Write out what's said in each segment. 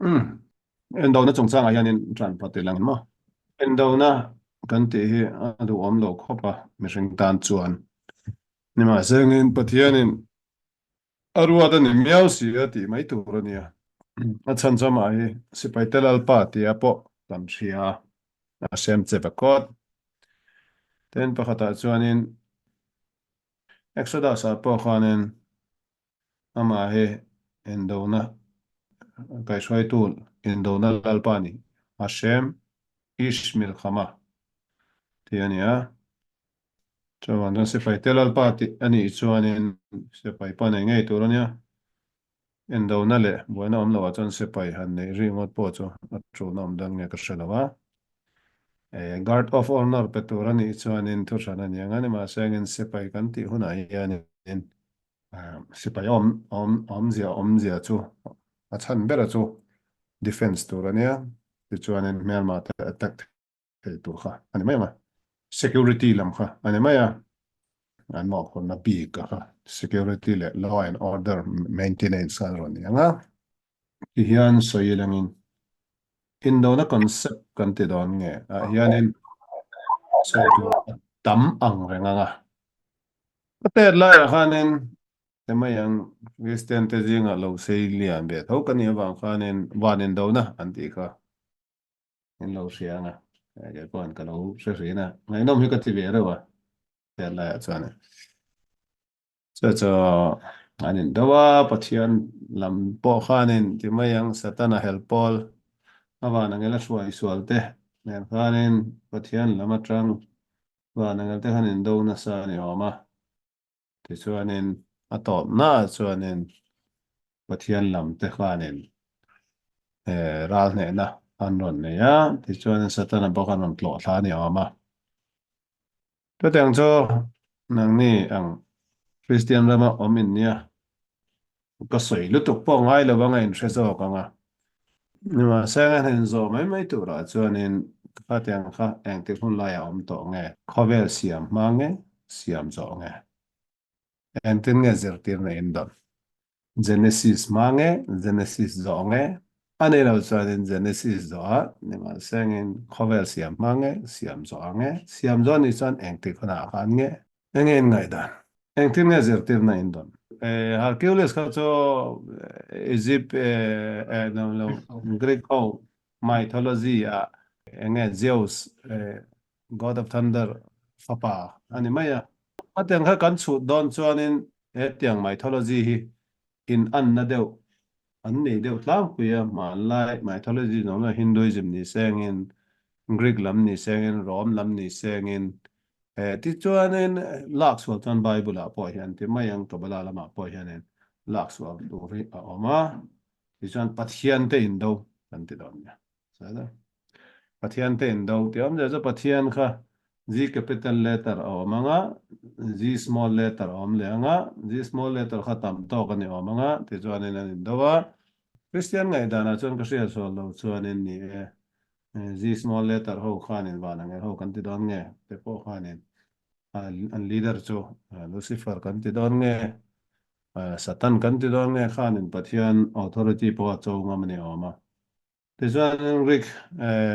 Umm. Endona chungchangah hianin ṭan phawt ila ang maw? Endona kan tih hi a duhawm lo khawp a, mihring tan chuan. Nimahsengin Pathianin a ruat a ni miau si a tih mai tur a nia. A chhan chu amah hi Sipaite Lalpa tia pawh kan hria a, a hrem che va kawt. Tin, pakhatah chuanin Exodus-ah pawh khanin Amah hi indona kaihhruaitu indona lalpa ni Hashem Ish Milkhama tih a ni a. Chuvang chuan sipaite lalpa tih a nih chuanin sipai pawh nei ngei tur a nia. Indona leh buaina awm loah chuan sipai han neih rih ngawt pawh chu a tulna awm dawn nge ka hre lo a. Guard of Honour pe tur a nih chuanin thuhran a ni ang a, nimahse engin sipai kan tih hunah hianin Sipai awm awm awmzia awmzia chu a chhan bera chu defence tur a nia, tichuanin hmelma te attack thei tur kha a ni mai ang a, security lam kha a ni mai a, an mawhphurhna bik a kha security leh law and order maintenance kha an rawn ni ang a. Tihian sawi langin indona concept kan ti dawn nge ah hianin sawi tur a tam ang reng ang a. Ka tet laiah khanin hemai ang Kristian te zingah lo sei lian ve tho ka nih avang khanin van indona an tih kha in lo hria ang a, kei pawhin ka lo hre hrin a, ngaihnawm hi ka ti ve reuh a tet laiah chuan. Chu chu an indo a, Pathian lam pawh khanin ti mai ang Satana hel pawl a van angel a hruai sual te nen khanin Pathian lam atang Van angel te khan indo nasa a ni awm a, tichuanin a tawpnaah chuanin Pathian lam te khanin ral hnehna an rawn nei a, tichuanin Satana bawk an rawn tlawh thla a ni awm a. Chutiang chu nangni ang Kristian rama awm in nia Ka sawi lutuk pawh ngai lo anga inhre zawk ang a. Nimahse a hnen zawh mai mai turah chuanin khatiang kha engtik hun laiah awm tawh nge? Khawvel siam hma nge? Siam zawh nge? Engtin nge zirtirna in dawn? Genesis hma nge? Genesis zawh nge? A ni lo chuanin Genesis zawhah nimahsengin khawvel siam hma nge? Siam zawh nge? Siam zawh nih chuan engtik hunah khan nge? Enge in ngaihdan? Engtin nge zirtirna in dawn? Hercules kha chu Egypt no lo Greek ho mythology ah enge Zeus God of Thunder fapa a ni mai a. Hetiang kha kan chhut dawn chuanin hetiang mythology hi in anna deuh an nei deuh tlangpui a, hmanlai mythology zawng zawng Hinduism ni sengin, Greek lam ni sengin, Rome lam ni sengin, tichuanin lak sual chuan Bible ah pawh hian ti mai ang Kabbalah lamah pawh hianin lak sual tur hi a awm a, tichuan Pathian te indo kan ti dawn nia. Pathian te indo tih awmzia chu Pathian kha G capital letter a awm ang a, G small letter a awm leh ang a, G small letter kha tam tawk a ni awm ang a, tichuanin an indo a. Kristian ngaihdanah chuan ka hriat sual lo chuanin ni e, G small letter ho khanin van angel ho kan ti dawn nge te pawh khanin an leader chu Lucifer kan ti dawn nge, Satan kan ti dawn nge khanin Pathian authority pawh a cho ngam a ni awm a. Tichuan Greek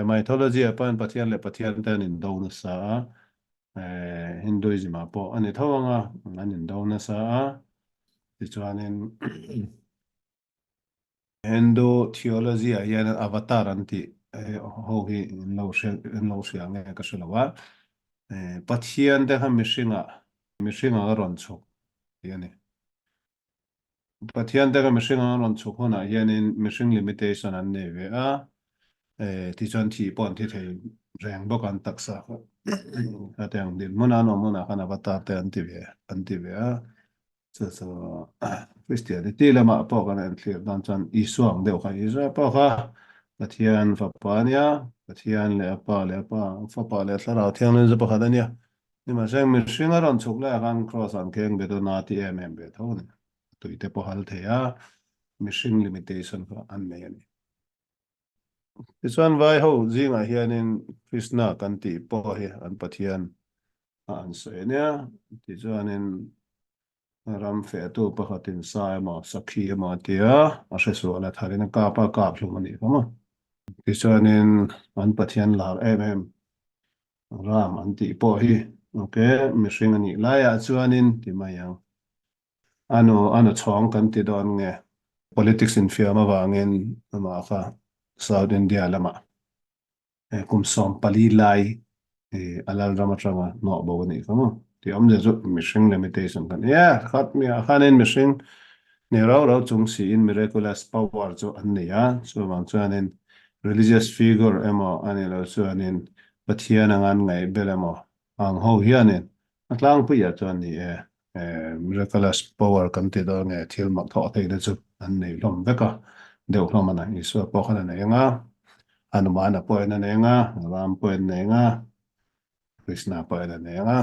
mythology ah pawhin Pathian leh Pathian te an indo nasa a, Hinduism ah pawh a ni tho ang a, an indo nasa a, tichuanin Hindu theology ah hian avatar an tih ho hi in lo hre in lo hria nge ka hre lo a, Pathian te kha mihringah mihringah a rawn chhuk tih a ni. Pathian te ka mihring an rawn chhuk hunah hianin mihring limitation an nei ve a, tichuan thih pawh an thi thei reng bawk an taksa kha. Hetiang dinhmun an awm hunah khan avatar te an ti ve an ti ve a, chu chu Christianity lamah pawh kan enthlir dawn chuan Isua ang deuh kha Isua pawh kha Pathian fapa a nia, Pathian leh a pa leh a pa fapa leh thlarau thianghlim chu pakhat a nia. Nimahse mihring a rawn chhuk laiah khan Kraws an keng ve dawn a ti em em ve tho a ni. A tui te pawh hal thei a, mihring limitation kha an nei a ni. Tichuan vai ho zingah hianin Krishna kan tih pawh hi an Pathian a an sawi a nia. Tichuanin. Ram fehtu pakhatin sa emaw, sakhi emaw a ti a, a hresual a tharin a kap a, kap hlum a nih kha maw. Tichuanin an Pathian lar em em Ram an tih pawh hi ok, mihring a nih laiah chuanin ti mai ang. A nu, a nu chhawng kan ti dawn nge? Politics infiam avangin amah kha South India lamah kum 14 lai a lalram atanga hnawh bo a nih kha maw? Tih awmzia chu mihring limitation kha nia, khat miah khanin mihring ni rau rau chung siin miraculous power chu an nei a, chuvang chuanin religious figure emaw a nih loh chuanin Pathian anga an ngaih bel emaw ang ho hianin a tlangpuiah chuan ni e, miraculous power kan ti dawn nge thil mak thawh theihna chu an nei hlawm vek a, deuh hlawm a na. Isua pawh khan a nei ang a, Hanumana pawhin a nei ang a, Ram pawhin a nei ang a, Krishna pawhin a nei ang a.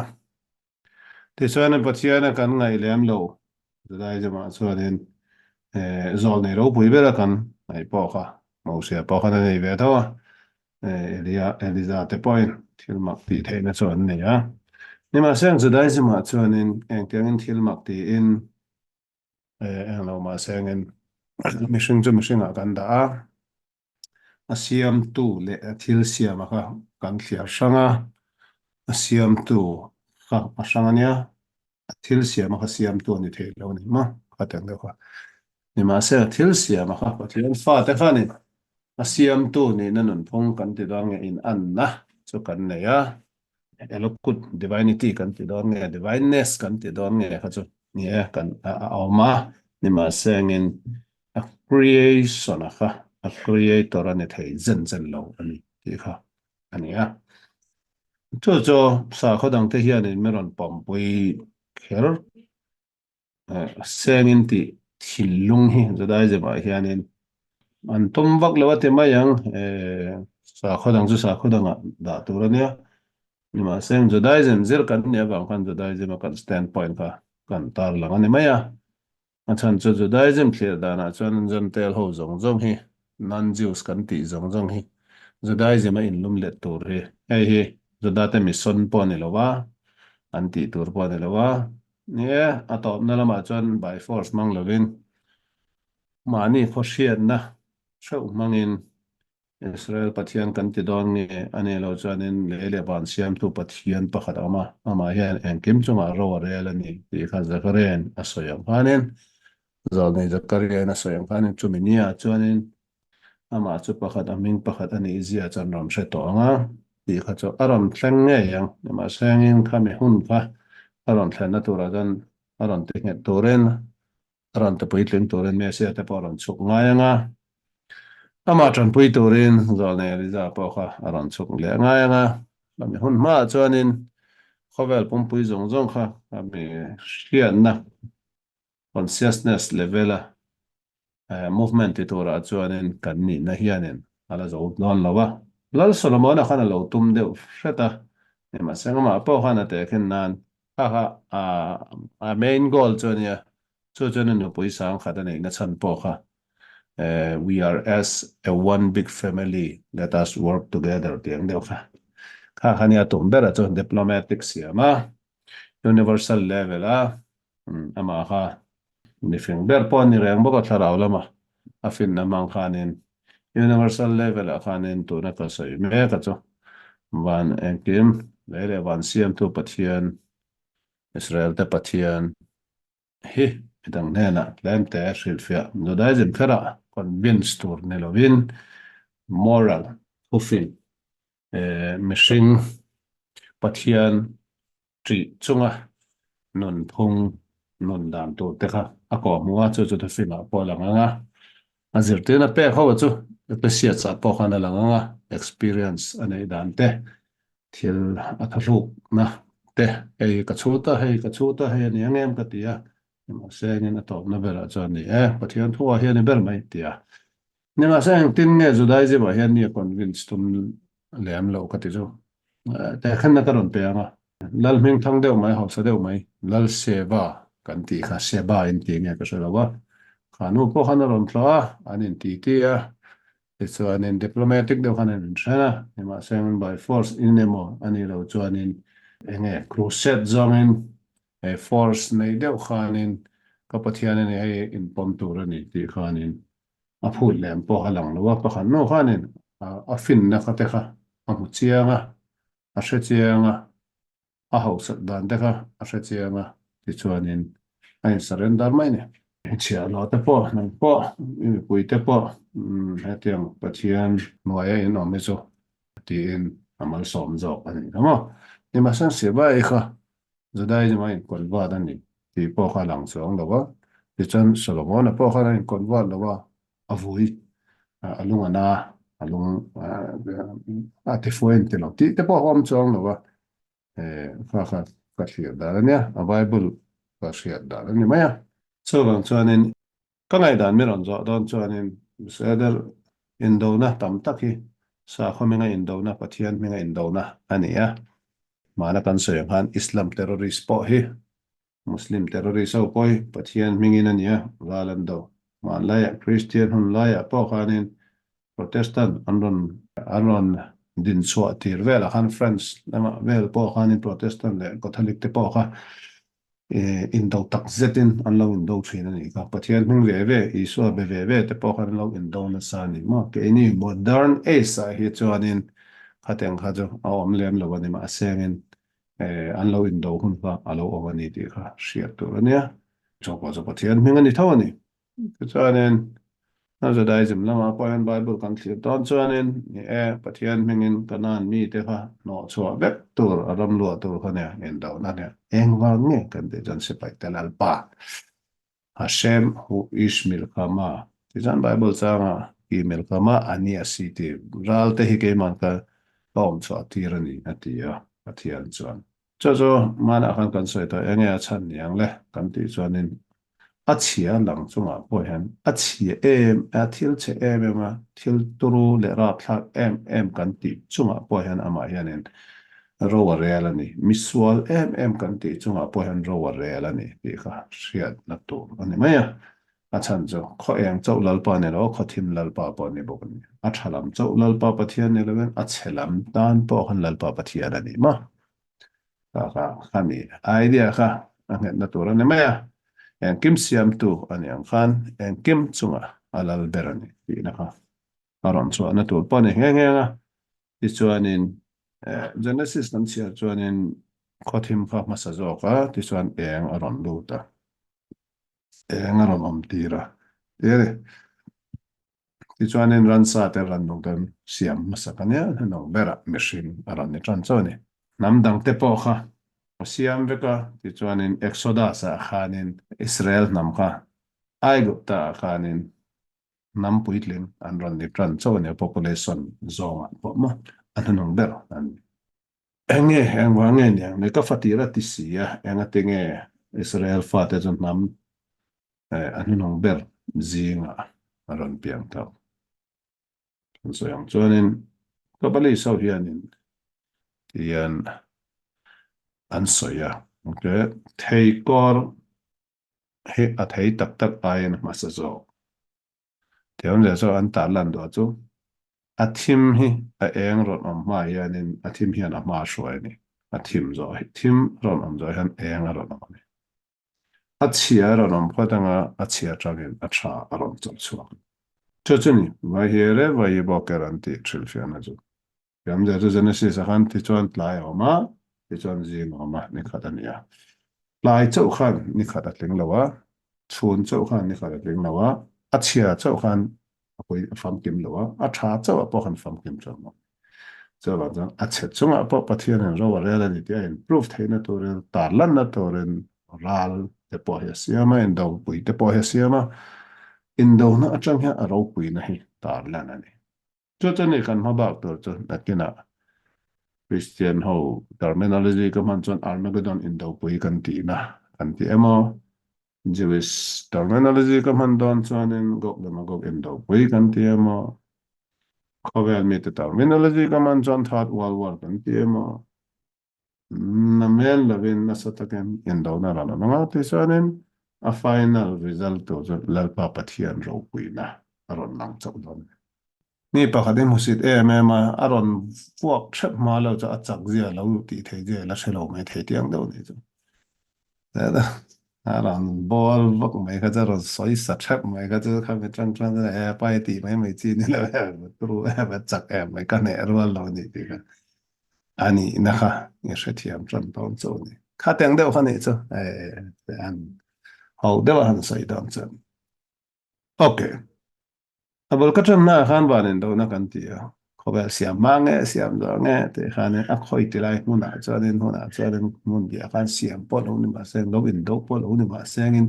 Tichuan Pathiana kan ngaih lem lo Judaism-ah chuanin zawlnei ropui bera kan ngaih pawh kha Mosia pawh khan a nei ve tho a, Elia, Eliza te pawhin thil mak tih theihna chu an nei a. Nimahse Judaism-ah chuanin engtiangin thil mak tiin englo mahse engin mihring chu mihringah kan dah a. A siamtu leh a thil siama kha kan thliar hrang a, a siamtu kha a hrang a nia, a thil siama kha siamtu a ni thei lo a ni maw? Kha tiang deuh kha. Nimahse a thil siama kha Pathian fate khanin a siamtu nihna nunphung kan ti dawn nge inanna chu kan nei a, Elokut divinity kan ti dawn nge divineness kan ti dawn nge kha chu ni e kan a awm a, nimahse engin A creation a kha a creator a ni thei zen zen lo a ni tih kha a ni a. Chu chu sakhaw dangte hianin mi rawn pawmpui kher sengin tih thinlung hi Judaism ah hianin an tum vak lo a ti mai ang. Sakhaw dang chu sakhaw dangah dah tur a nia. Nimahse Judaism zir kan nih avang khan Judaism a kan standpoint kha kan tarlang a ni mai a. A chhan chu Judaism thlir danah chuan Gentile ho zawng zawng hi, non-Jews kan tih zawng zawng hi Judaism a inlum let tur hi, hei hi Judate mission pawh a ni lo a, an tih tur pawh a ni lo a, ni e, a tawpna lamah chuan by force hmang lovin mahni khawhriatna hreuh hmangin Israel Pathian kan ti dawn nge? A nih loh chuanin lei leh van siamtu Pathian pakhat a awm a, amah hian engkim chungah ro a rel a ni tih kha Zakariain a sawi ang khanin, Zawlnei Zakariain a sawi ang khanin chumi niah chuanin amah chu pakhat a hming pakhat a nih zia chuan rawn hre tawh ang a tih kha chu a rawn thleng ngei ang. Nimahse engin khami hun kha a rawn thlenna turah chuan a rawn ti nghet turin A rawn ti puitling turin Messia te pawh a rawn chhuk ngai ang a, amah tanpui turin Zawlnei Eliza pawh kha a rawn chhuk leh ngai ang a. Khami hun hmaah chuanin khawvel pumpui zawng zawng kha khami hriatna, consciousness level-a movement ti turah chuanin kan nihna hianin a la zo dawn lo a. Lal Solomona khan a lo tum deuh hret a, nimahse amah pawh khan a tehkhin nan Kha kha a main goal chu a nia, chu chuan a nupui sangkhat a neihna chhan pawh kha we are as a one big family, let us work together tih ang deuh kha. Kha kha nia tum berah chu diplomatic siam a, universal level a, amah kha mihring ber pawh a ni reng bawk a thlarau lama a finna hmang khanin universal level ah khanin tuna ka sawi mek a chu van engkim lei leh van siamtu Pathian Israel te Pathian hi midang hnenah tlemte hrilhfiah Judaism kherah convince tur ni lovin moral thufin mihring Pathian ṭih chunga nunphung nun dan tur te kha a kawh hmuh a, chu chu thufimah pawh a lang ang a, a zirtirna pek ho chu Ecclesiastes ah pawh khan a lang ang a, experience a neih dan te, thil a thahrukna te, hei ka chhut a, hei ka chhut a, hei a ni ang em ka ti a, nimahse engin a tawpna berah chuan ni e, Pathian thuah hian i ber mai ti a. Nimahse engtin nge Judaism ah hian mi a convince tum lem loh ka ti chu. Tehkhenna ka rawn pe ang a, Lal hming thang deuh mai, hausa deuh mai, Lal Seva kan tih kha, Seba in tih nge ka hre lo a, kha nu pawh khan a rawn tlawh a, an inti ti a, tichuanin diplomatic deuh khan an inthen a, nimahse by force in emaw a nih loh chuanin enge crusade zawngin. Force nei deuh khanin ka Pathian a ni hei inpawm tur a ni tih khanin a phut lem pawh a lang lo a, pakhat nu khanin a finna kha te kha a hmu chiang a, a hre chiang a, a hausat dan te kha a hre chiang a tichuanin a in surrender mai a ni. Chhiahhlawh te pawh hnam pawh i mipui te pawh hetiang Pathian hnuaia in awm hi chu tiin a malsawm zawk a ni maw. Nimahsela Sibai kha Judaism a inconvert a ni tih pawh kha a lang chuang lo a, tichuan Solomon-a pawh khan a inconvert lo a, a vui, a lung a na, a lung a tifuai a inti lo tih te pawh a awm chuang lo a, kha kha ka thlir dan a nia, a Bible ka hriat dan a ni mai a. Chuvang chuanin Ka ngaihdan mi rawn zawh dawn chuanin Seder indona tam tak hi sakhaw hminga indona, Pathian hminga indona a ni a. Hmana kan sawi ang khan Islam terrorist pawh hi Muslim terrorist ho pawh hi Pathian hmingin a ni a, ral an do. Hmanlaiah Christian hun laiah pawh khanin Protestant an rawn an rawn din chhuah tir velah khan France lamah vel pawh khanin Protestant leh Catholic te pawh kha indo tak zetin an lo indo thin a nih kha. Pathian hming ve ve, Isua be ve ve te pawh khan an lo indo nasa a ni maw? Keini modern age ah hi chuanin khatiang kha chu a awm lem lo a ni mahse angin an lo indo hun kha a lo awm a ni tih kha hriat tur a nia. Chu pawh chu Pathian hming a ni tho a ni. Tichuanin, a Judaism lamah pawh hian Bible kan thlir dawn chuanin, ni e, Pathian hmingin Kanaan mite kha hnawhchhuah vek tur, a ram luah tur kha nia, indona nia, engvang nge kan tih chuan sipai te Lalpa, Hashem hu ish milchama, tichuan Bible changa ki milchama ani a si tih ral te hi keiman ka ka awm chhuah tir a ni a ti a, Pathian chuan. Chu chu hmanah khan kan sawi tawh enge a chhan ni ang le kan tih chuanin a chhia lang chungah pawh hian a chhia em a thil chhe em em a thil turu leh rapthlak em em kan tih chungah pawh hian amah hianin ro a rel a ni misual em em kan tih chungah pawh hian ro a rel a ni tih kha hriatna tur a ni mai a a chhan chu khaw eng chauh Lalpa ni lo khaw thim Lalpa pawh ni bawk a ni a tha lam chauh Lalpa Pathian ni lovin a chhe lam tan pawh khan Lalpa Pathian a ni maw. Kha kha khami idea kha a nghetna tur a ni mai a, engkim siamtu a ni ang khan engkim chunga a lal ber a ni tihna kha a rawn chhuahna tur pawh a ni nghe nghe a. Tichuanin Genesis kan chhiar chuanin khawthim kha hmasa zawk a, tichuan eng a rawn lut a, eng a rawn awm tir a ti a ni. Tichuanin ransa te rannung te siam hmasak a nia, hnahnawh berah mihring a rawn ni tan chauh a ni. Hnam dang te pawh kha a siam vek a, tichuanin Exodus ah khanin Israel hnam kha Aigupta ah khanin hnam puitling an rawn ni tan chauh a ni, population zawngah pawh maw a hnahnawh ber an ni. Enge engvang nge niang ni ka fatir a ti si a, engati nge Israel fate chu hnam a hnuhnawng ber zingah a rawn piang tawh. Kan sawi ang chuanin Kabbalis ho hianin tihian an sawi a, okay, theikawr hi a thei tak tak aiin a hmasa zawk. Thiamzia chu an tar lan duah chu a thim hi a eng rawn awm hma hianin a thim hian a hma hruai a ni. A thim zawh hi thim rawn awm zawh hian eng a rawn awm a ni. A chhia a rawn awm phawt anga a chhia atangin a tha a rawn chawp chhuak. Chu chu ni, vai hi re vai hi bawker an tih hrilhfiahna chu. Thiamzia chu Genesis a khan tichuan tlai a awm a, tichuan zing a awm a, ni khat a ni a. Tlai chauh khan ni khat a tling lo a, chhun chauh khan ni khat a tling lo a, a chhia chauh khan a pui a famkim lo a, a tha chauh ah pawh khan famkim chuang lo. Chuvang chuan a chhe chungah pawh Pathianin ro a rel a ni tih a in-prove theihna turin, tarlanna turin ral te pawh hi a siam a, indopui te pawh hi a siam a, indona atang hian a ropuina hi tarlan a ni. Chu chu ni kan hma bak tur chu nakinah Christian ho terminology ka hman chuan Armageddon indopui kan tihna kan ti em aw. Jewish terminology ka hman dawn chuanin Gog leh Magog indopui kan ti em aw. Khawvel mite terminology ka hman chuan Third World War kan ti em aw. Namen lovin nasa takin indona rawn awm anga tichuanin a final result tur chu Lalpa Pathian ropuina a rawn lang chauh dawn a ni. Mi pakhat i hmusit em em a, a rawn vuak hrep hma lo chu a chak zia lo tih thei zia la hre lo mai thei tiang deuh a nih chu. A rawn ball vak mai kha chu a rawn sawi sa theuh mai kha chu khami tang chuan e pai tih mai mai chi ni lo em turu em a chak em mai ka hneh rual lo ni tih kha a nihna kha i hrethiam tan dawn chu a ni. Kha teng deuh kha nih chu e an ho deuh a han sawi dawn chuan. Okay. A bul ka ṭanna ah khan van indona kan ti a, khawvel siam hma nge siam zawh nge tih khanin a khawi ti lai hmunah chuanin hunah chuanin hmun biah khan siam pawh lo ni mahse lo indo pawh lo ni mahse angin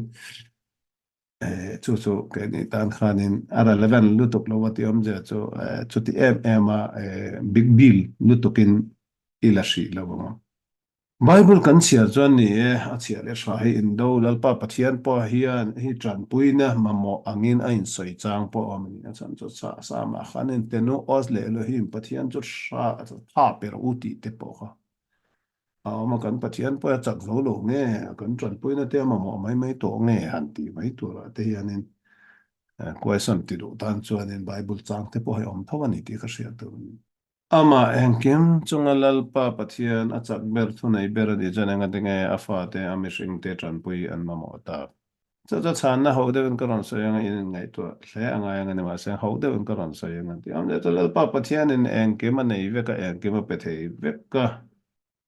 eh chu chu keini tan khanin a relevant lutuk lo a tih awmzia chu eh chuti em em a eh big deal lutukin i la hrih lo ang. Bible kan chhiar chuan ni e, a chhiar e hra hi Indo Lalpa Pathian pawh hian hi tanpuina mamawh angin a insawi chang pawh a awm a ni. A chhan chu Samah khan in Tenu Oz leh Elohim Pathian chu hra tha per u tih te pawh kha a awm a, kan Pathian pawh a chak zo lo nge, kan tanpuina te a mamawh mai mai tawh nge han tih mai turah te hianin question ti duh tan chuanin Bible chang te pawh hi a awm tho a ni tih ka hriat tur a ni. Amah engkim chunga Lalpa Pathian a chak ber thunei ber a nih chuan engati nge a fate a mihringte tanpui an mamawh tak? Chu chu chhanna ho deuhin ka rawn sawi anga in inngaihtuah hle a ngai anga nimahse ho deuhin ka rawn sawi anga tih awm leh chu Lalpa Pathianin engkim a nei vek a, engkim a pe thei vek a,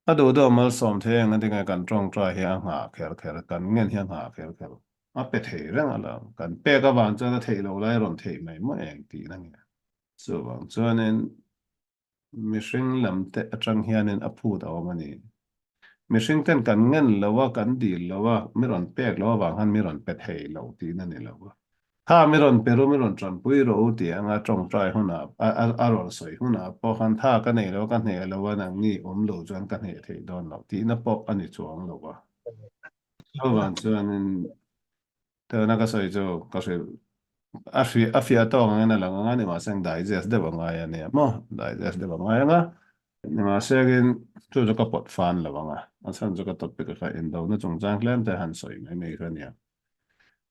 a duh duh a malsawm thei engati nge kan tawngtai hi a nghah kher kher, kan ngen hi a nghah kher kher, a pe thei reng a lo, kan pek avang chuan a theih loh lai a rawn theih mai maw eng tihna nge? Chuvang chuanin mihring lam te atang hianin a phut a awm a ni. Mihring ten kan ngen lo a, kan dil lo a, mi rawn pek lo avang khan mi rawn pe thei lo tihna ni lo a. Kha mi rawn pe ru, mi rawn tanpui rawh u tih anga tawngtai hunah, a rawn sawi hunah pawh khan tha ka nei lo, ka hneh lo a, nangni awm lo chuan ka hneh thei dawn lo tihna pawh a ni chuang lo a. Chuvang chuanin Tuna ka sawi chu ka hrilh a hrilh a fiah tawk angin a lang anga nimahse ang digest deuh a ngai a nia maw digest deuh a ngai anga nimahse angin chu chu ka pawt fan lo anga a chhan chu ka topic a kha indona chungchang tlem te han sawi mai mai kha nia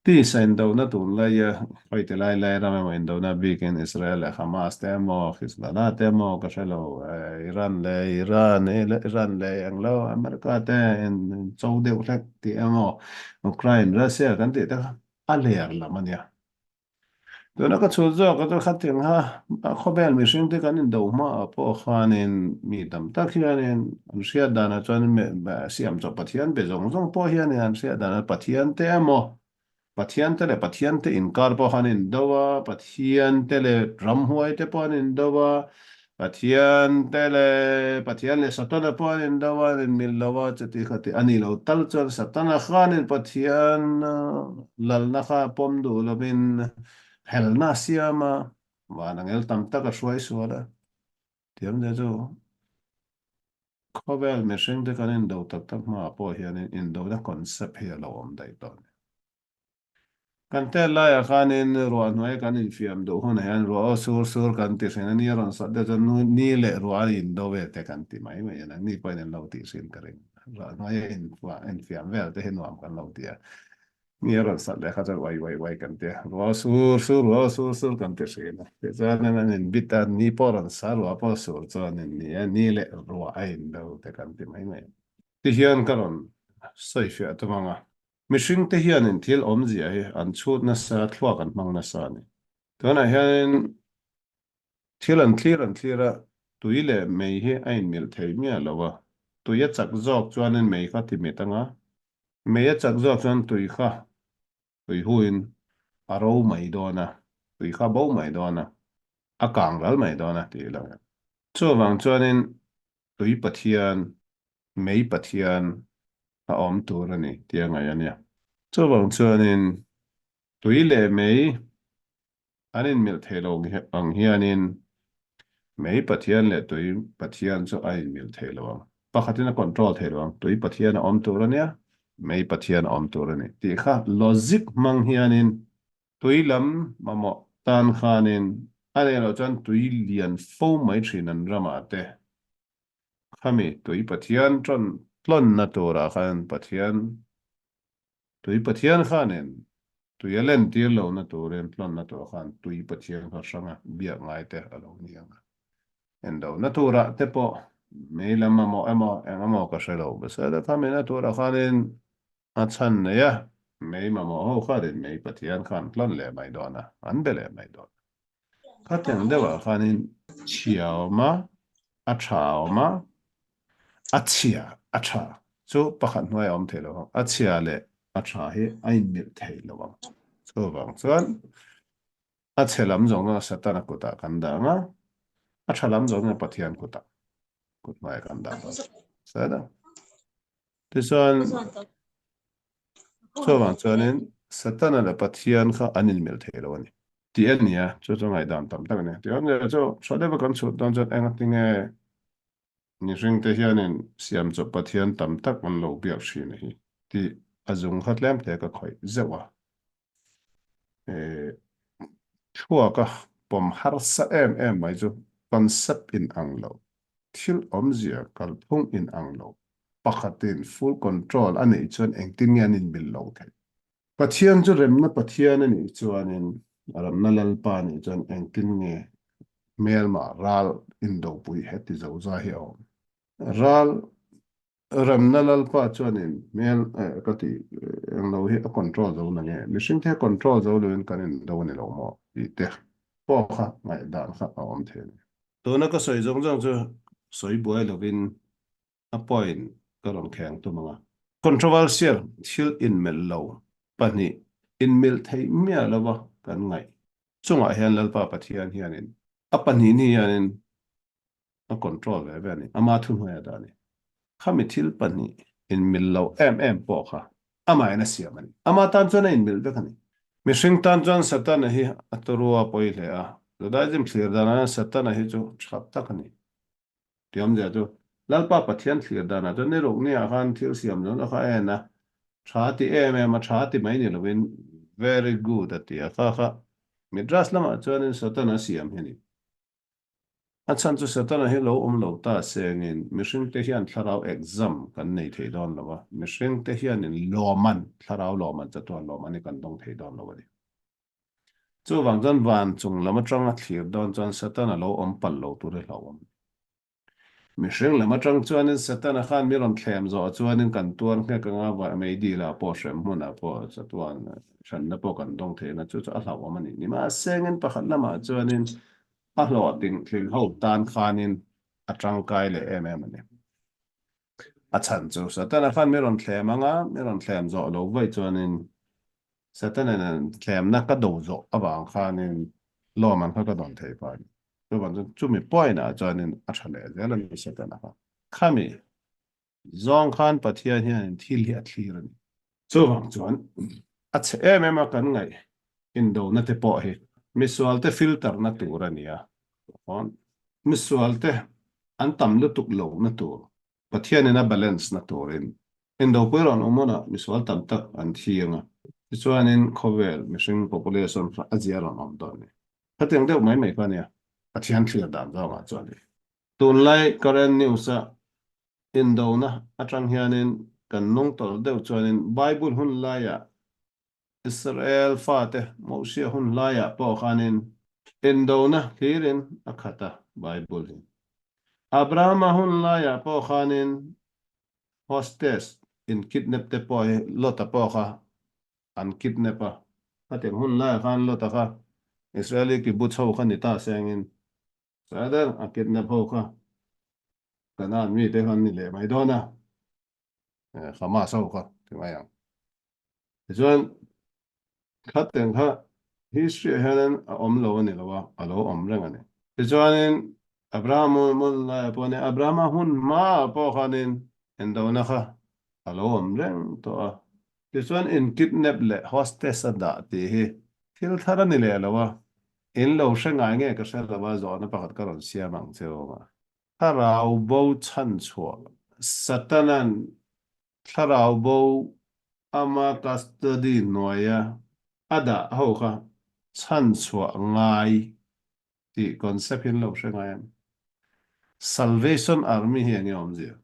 tisa indona tunlaia hawi ti lai lai ram emaw indona bikin Israel leh Hamas te emaw Hezbollah te emaw ka hre lo Iran leh Iran Iran leh englo America te in cho deuh hlek tih emaw Ukraine, Russia kan tih te kha a ler lam a nia. Tuna ka chhut zawk a chu khatin kha a khawvel mihring te kan indo hmaah pawh khanin mi tam tak hianin an hriat danah chuan siam chawp Pathian be zawng zawng pawh hianin an hriat danah Pathian te emaw Pathian te leh Pathian te inkar pawh khan indo a, Pathian te leh ramhuai te pawh an indo a, Pathian te leh Pathian leh Satana pawh an indo a, an inmil lo a, chuti khati a ni lo tal chuan Satana khanin Pathian lalna kha pawm duh lovin helna a siam a, van angel tam tak a hruai sual a, tiang te chu Khawvel mihring te kan indo tak tak hmaah pawh hianin indona concept hi a lo awm daih tawh a ni. Kan tel laiah khanin ruah hnuai kan infiam duh hunah hian ruah aw sur sur kan ti hrin a, ni a rawn sat deuh chuan nu ni leh ruah a indo ve te kan ti mai mai a, nangni pawhin an lo tih hrin ka ring. Ruah hnuaia infiam vel te hi nuam kan lo ti a. Ni a rawn sat leh kha chuan uai uai uai kan ti a, ruah sur sur ruah sur sur kan ti hrin a. Tichuan an inbit a, ni pawh rawn sa ruah pawh sur chuan in ni a, ni leh ruah a indo te kan ti mai mai. Tihian ka rawn sawi fiah tum ang a, mihring te hianin thil awmzia hi an chhut nasa, thluak an hmang nasa a ni. Tunah hianin thil an thlir an thlir a, tui leh mei hi a inmilh thei miah lo a, tui a chak zawk chuanin mei kha ti mit ang a, Mei a chak zawk chuan tui kha tui huin a ro mai dawn a, tui kha bo mai dawn a, a kang ral mai dawn a tih lo. Chuvang chuanin tui Pathian, mei Pathian a awm tur a ni tih a ngaih a nia. Chuvang chuanin tui leh mei An inmilh thei lo ang hianin mei Pathian leh tui Pathian chu a inmilh thei lo ang. Pakhatin a control thei lo ang, tui Pathian a awm tur a nia, mei Pathian a awm tur a ni tih kha logic hmang hianin tui lam mamawh tan khanin a nei loh chuan tui lian fo mai thin an ramah te khami tui Pathian tlawnna turah khan Pathian Tui Pathian khanin tui a lentir lohna turin tlawnna tur khan tui Pathian kha hranga biak ngai te a lo ni ang a. Endona turah te pawh mei lam emaw emaw eng emaw ka hre lo. Mahse khamina turah khanin A chhan nei a, mei mamawh ho khanin mei Pathian khan tlawn leh mai dawn a, an be leh mai dawn a. Khatiang deuhah khanin chhia a awm a, a tha a awm a, a chhia a tha chu pakhat hnuai a awm thei lo ang, a chhia leh a tha hi a inmilh thei lo ang. Chuvang chuan a chhe lam zawng zawng Satana kutah kan dah ang a, a tha lam zawng zawng Pathian kutah kut hnuaiah kan dah dawn. Sawi Tichuan, chuvang chuanin Satana leh Pathian kha an inmilh thei lo a ni. Tih a ni a, chu chu ngaihdan tam tak a ni. Tichuan, chu tha deuha kan chhut dawn chuan engatinge mihringte hianin siamchawp Pathian tam tak an lo biak thin a hi tih a zung kha tlem te ka khawih zeuh a. Thluaka pawm harsa em em mai chu concept in ang lo, thil awmzia kalphung in ang lo, pakhatin full control a neih chuan engtin nge an inmil lo theih? Pathian chu remna Pathian a nih chuanin, remna Lalpa a nih chuan engtin nge hmelma ral indopui heti zozai hi a awm? Ral Remna Lalpa chuanin hmel ka tih englo hi a control zo na nge? Mihring te control zo loin kan indo a ni lo maw? tih te pawh kha ngaihdan kha a awm thei a ni. Tuna ka sawi zawng zawng chu sawi buai lovin a point ka rawn kheng tum ang a. Controversial thil inmelh lo pahnih inmilh theih miah lova kan ngaih chungah hian Lalpa Pathian hianin a pahnih ni hianin a control ve ve a ni, ama thuhnuai a dah a ni. Khami thil pahnih inmil lo em em pawh kha amahin a siam a ni. Ama tan chuan a inmil vek a ni. Mihring tan chuan Satana hi a turu a pawi hle a, Judaism thlir danah hian Satana hi chu tha tak a ni. Tih awmzia chu Lalpa Pathian thlir danah chuan ni ruk niah khan thil siam zawng zawng kha a en a, tha ti em em a, tha ti mai ni lovin very good a ti a, kha kha Midrash lamah chuanin Satana siam hi a ni. A chhan chu Setana hi lo awm lo ta sengin mihringte hian thlarau exam kan nei thei dawn lo a, mihringte hianin lawman, thlarau lawman chatuan lawman hi kan dawng thei dawn lo a ni. Chuvang chuan van chung lam atanga thlir dawn chuan Setana lo awm palh lo tur hi hlauhawm a ni. Mihring lam atang chuanin Setana khan mi rawn thlem zawh chuanin kan tuar nghek anga va meidilah pawh hrem hmunah pawh chatuan hranna pawh kan dawng thei anga chu chu a hlauhawm a ni. Nimahsengin pakhat lamah chuanin a hlawhtling tling ho tan khanin a tangkai leh em em a ni. A chhan chu Setana khan mi rawn thlem anga mi rawn thlem zawh lo vaih chuanin Setana nen thlemna ka do zawh avang khanin lawm an kha ka dawn thei phah a ni. Chuvang chuan chumi point ah chuanin a tha leh zel a ni Setana kha. Khami zawng khan Pathian hianin thil hi a thlir a ni. Chuvang chuan a chhe em em a kan ngaih indona te pawh hi misual te filter na tur a ni a. Misual te an tam lutuk lo na tur Pathianin a balance na turin indopui rawn awm hunah misual tam tak an thi ang a. Tichuanin khawvel mihring population kha a zia rawn awm dawn a ni. Khatiang deuh mai mai kha nia, Pathian thlir dan zawngah chuan ni. Tunlai current news a indona atang hianin kan nung tawlh deuh chuanin Bible hun laiah Israel fate Mosia hun laiah pawh khanin indona hlirin a khat a Bible hi. Abrahama hun laiah pawh khanin hostage in kidnap te pawh hi Lot-a pawh kha an kidnap a, khatiang hun laiah khan Lot-a kha Israeli kibbutz ho kha ni ta sengin Sader a kidnap ho kha Canaan mite kha an ni leh mai dawn a, Hamas ho kha ti mai ang. Tichuan khatiang kha history ah hianin a awm lo a ni lo a, a lo awm reng a ni. Tichuanin Abraham hun laiah pawh nia, Abrahama hun hmaah pawh khanin indona kha a lo awm reng tawh a. Tichuan in kidnap leh hostage a dah tih hi thil thar a ni leh lo a, in lo hre ngai nge ka hre lo a, zawhna pakhat ka rawn siam ang che u ang a. Thlarau bo chhanchhuah Satanan thlarau bo ama custody hnuaia a dah ho kha chhanchhuah ngai tih concept hi an lo hre ngai em? Salvation Army hi enge awmzia?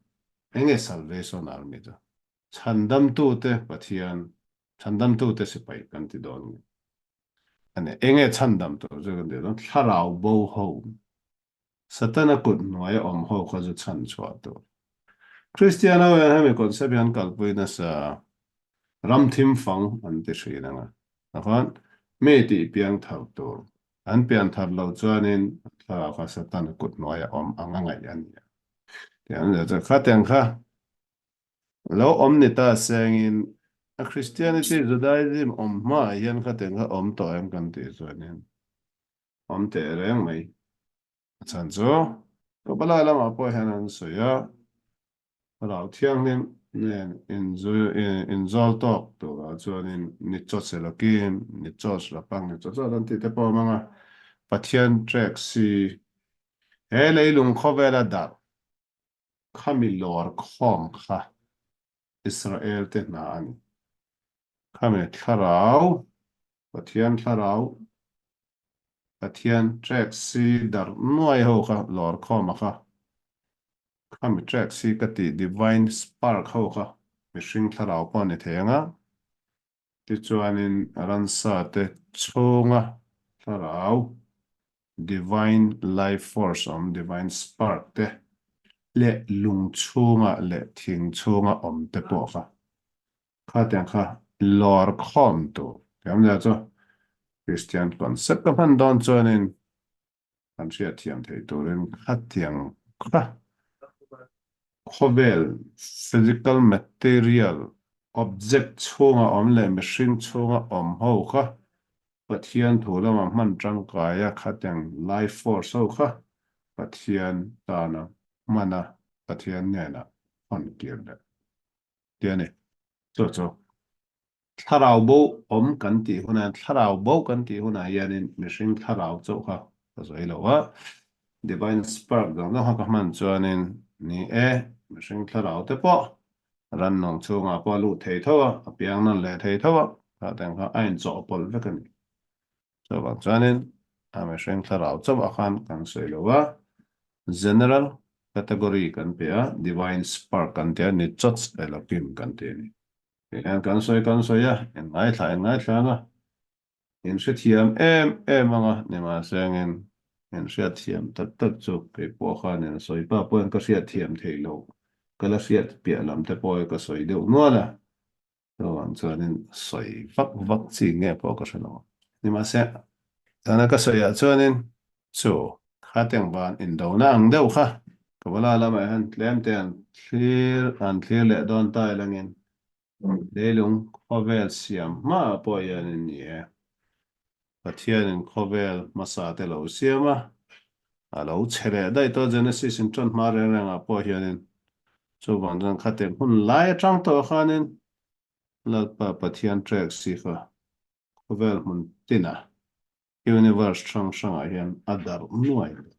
Enge Salvation Army chu? Chhandamtute Pathian, chhandamtute sipai kan ti dawn nge? Ani, enge chhandam tur chu kan ti dawn? Thlarau bo ho, Satana kut hnuaia awm ho kha chu chhanchhuah tur. Kristian ho hian hemi concept hi an kalpui nasa. Ram thim fang an ti thin ang a. Takhan mi tih piang thar tur an pian thar loh chuanin an thlarau kha Satana kut hnuaia awm ang a ngaih a ni a. Tih an zir chu khatiang kha lo awm ni ta sengin a Christianity Judaism awm hmaah hian khatiang kha awm tawh em kan tih chuanin awm teh reng mai. A chhan chu Kabbalah lamah pawh hian an sawi a. Rau thianghlim nen inzawl tawk turah chuanin ni chawt selakin, ni chawt rapang, ni chawt chawt an tih te pawh a hmang a. Pathian trek si he leilung khawvela darh khami lawr khawm kha Israel te hna a ni. Khami thlarau, Pathian thlarau, Pathian trek si darh nuai ho kha lawr khawm a kha. Khami tracks hi ka tih Divine Spark ho kha mihring thlarau pawh a ni thei ang a, tichuanin ransa te chhunga thlarau Divine Life Force awm Divine Spark te leh lung chhunga leh thing chhunga awm te pawh kha khatiang kha lawr khawm tur thiam nia chu Christian concept ka hman dawn chuanin Kan hriatthiam theih turin khatiang kha khawvel physical material object chhunga awm leh mihring chhunga awm ho kha Pathian thu lama hman tangkaia khatiang life force ho kha Pathian tana hmana Pathian hnena hawn kir leh tih a ni. Chu chu Thlarau bo awm kan tih hunah thlarau bo kan tih hunah hianin mihring thlarau chauh kha ka sawi lo a, Divine Spark dang dang kha ka hman chuanin ni e, mihring thlarau te pawh rannung chhungah pawh a luh thei tho a, a piang nawn leh thei tho a, kha teng kha a inchawhpawlh vek a ni. Chuvang chuanin a mihring thlarau chauh ah khan kan sawi lo a, General category kan pe a, Divine Spark kan ti a, Nichots Elohim kan ti a ni. Tihian kan sawi kan sawi a, in ngaithla in ngaithla ang a, in hrethiam em em ang a, nimahsengin in hriatthiam tak tak chu kei pawh khan in sawi pa pawhin ka hriatthiam thei lo, ka la hriat piah lam te pawh hi ka sawi deuh nual a, chuvang chuanin sawi vak vak chi nge pawh ka hre lo. Nimahse, tuna ka sawiah chuanin chu khateng van indona ang deuh kha Kabbalah lamah hian tlem te an thlir an thlir leh dawn ta ilangin leilung khawvel siam hmaah pawh hianin ni e. Pathianin khawvel hmasa te lo siam a, a lo che leh daih tawh Genesis in ṭan hma reng rengah pawh hianin chuvang chuan khateng hun lai aṭang tawh khanin Lalpa Pathian ṭek si kha khawvel hmun tina universe hrang hrangah hian a darh nuai tawh.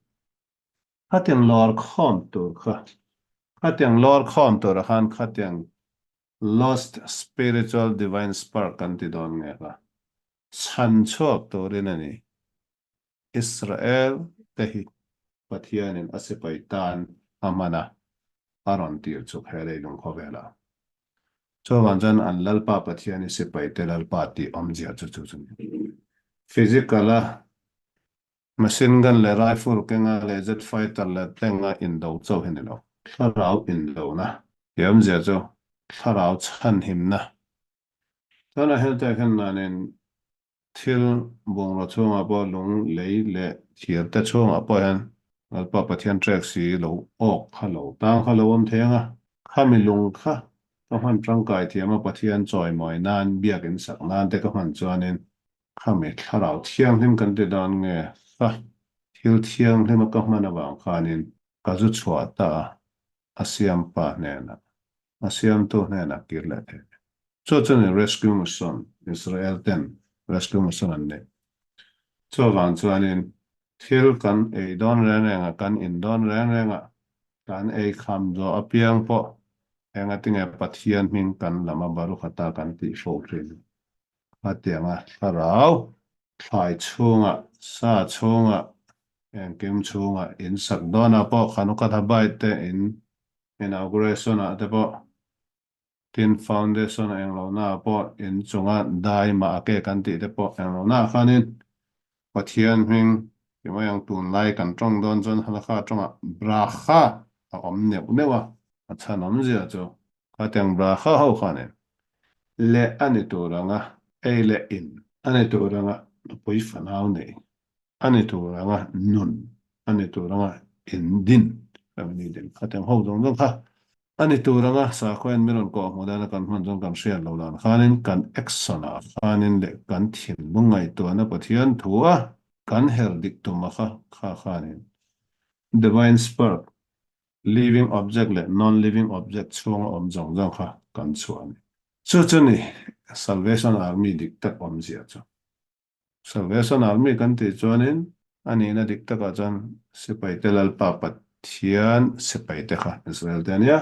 Khatiang lawr khawm tur kha, khatiang lawr khawm turah khan khatiang lost spiritual divine spark kan ti dawn nge kha chhan chhuak turin a ni. Israel te hi Pathianin a sipai tan a hman a, a rawn tir chuk he leilung khawvelah. Chuvang chuan an Lalpa Pathian hi sipai te Lalpa tih awmzia chu chu chu ni. Physical a Machine gun leh rifle kenga leh jet fighter leh tank a indo chauh hi ni lo. Thlarau indona tih awmzia chu thlarau chhanhimna. Tunah hian tehkhin nanin thil bungraw chhungah pawh lung lei leh thir te chhungah pawh hian Lalpa Pathian trek si lo awk kha lo tang kha lo awm thei ang a, khami lung kha ka hman tangkai thiam a Pathian chawimawi nan biakin sak nan te ka hman chuanin Khami thlarau thianghlim kan ti dan nge kha thil thianghlim a ka hman avang khanin ka zu chhuah ta a, a siampa hnenah, a siamtu hnenah kir leh thei. Chu chu ni rescue mission, Israel ten rescue mission an nei. Chuvang chuanin thil kan ei dawn reng reng a, kan in dawn reng reng a, kan ei kham zawh apiang pawh engatinge Pathian hming kan lam a Baruch ata kan tih fo thin. Khatianga thlarau thlai chhungah, sa chhungah, engkim chhungah in sak dawnah pawh Khanukatha Bait te in inauguration ah te pawh tin foundation a englohna ah pawh in chunga dai mah a ke kan tih te pawh englohna ah khanin Pathian hming ti mai ang tunlai kan tawng dawn chuan Halakha tawngah Bracha a awm neuh neuh a, a chhan awmzia chu khatiang Bracha ho khanin. Leh a ni tur anga ei leh in a ni tur anga nupui fanau nei a ni tur anga nun a ni tur anga in din family din kha teng ho zawng zawng kha a ni tur anga sakhaw in mi rawn kawh hmuh dana kan hman chuan kan hriat lo dan khanin kan action ah khanin leh kan thinlung ngaihtuahna Pathian thu a kan her dik tum a kha kha khanin divine spark Living object leh non-living object chhunga awm zawng zawng kha kan chhuah a ni. Chu chu ni Salvation Army dik tak awmzia chu. Salvation Army kan tih chuanin a nihna dik takah chuan sipaite Lalpa Pathian sipaite kha Israel te a nia.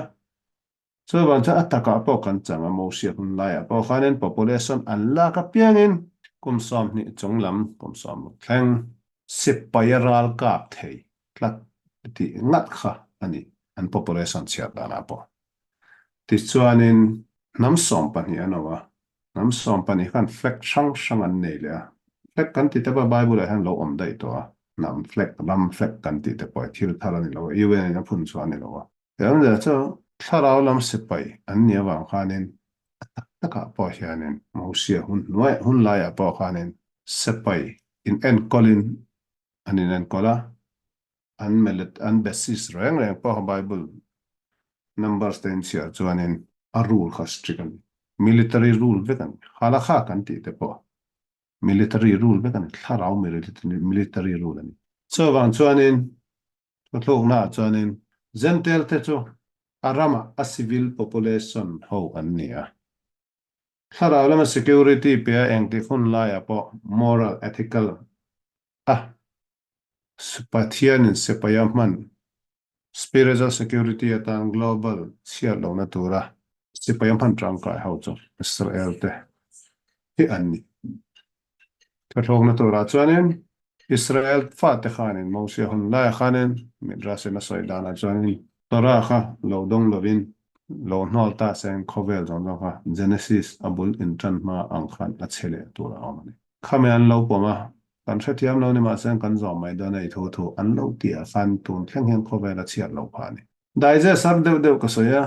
Chuvang chuan a takah pawh kan chang a, Mosia hun laiah pawh khanin population an lak apiangin kum 20 chung lam, kum 60 thleng sipai a ral kap thei tlat tih ngat kha a ni an population chhiat danah pawh. Tichuanin hnam 12 an awm a, hnam 12 khan flag hrang hrang an nei leh a, flag kan tih te pawh Bible ah hian lo awm daih tawh a, hnam flag, ram flag kan tih te pawh hi thil thar a ni lo a, UN in a phun chhuah a ni lo a. Tiangzia chu thlarau lam sipai an nih avang khanin a tak takah pawh hianin Mosia hun hnuai hun laiah pawh khanin sipai in enkawlin an inenkawl a, an melet an basis reng reng pawh kha Bible numbers te in chhiar chuanin a rule kha strict a ni, military rule vek a ni, halakha kan tih te pawh military rule vek a ni, thlarau military rule a ni. Chuvang chuanin Thuthluknaah chuanin Gentile te chu a rama a civil population ho an ni a. Thlarau lama security pe a engtik hun laiah pawh moral, ethical a Pathianin sipaia hman spiritual security atan global chhiat lohna tura sipaia hman tangkai ho chu Israel te hi an ni. Thuthlukna turah chuanin Israel fate khanin Mosia hun laiah khanin Midrash-in a sawi danah chuanin Torah kha lo dawng lovin lo hnawl ta seng khawvel zawng zawng kha Genesis a bul intan hma ang khan a che leh tur a awm a ni. Khami an lo pawm a, kan hrethiam lo ni mahse kan zawm mai dawn a i thu thu an lo tih ah khan tun thleng hian khawvel a chhiat lo phah a ni. Digest har deuh deuh ka sawi a,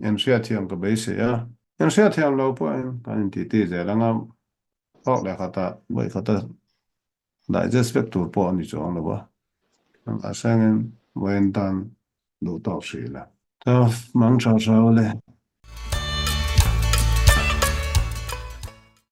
Inhriatthiam ka beisei a, inhriatthiam lo pawhin kan intiti zel anga thawk leh khatah vawi khata digest vek tur pawh a ni chuang lo a, a hrengin vawiin tan duh tawk hrih la. Tough mang tha tha ule.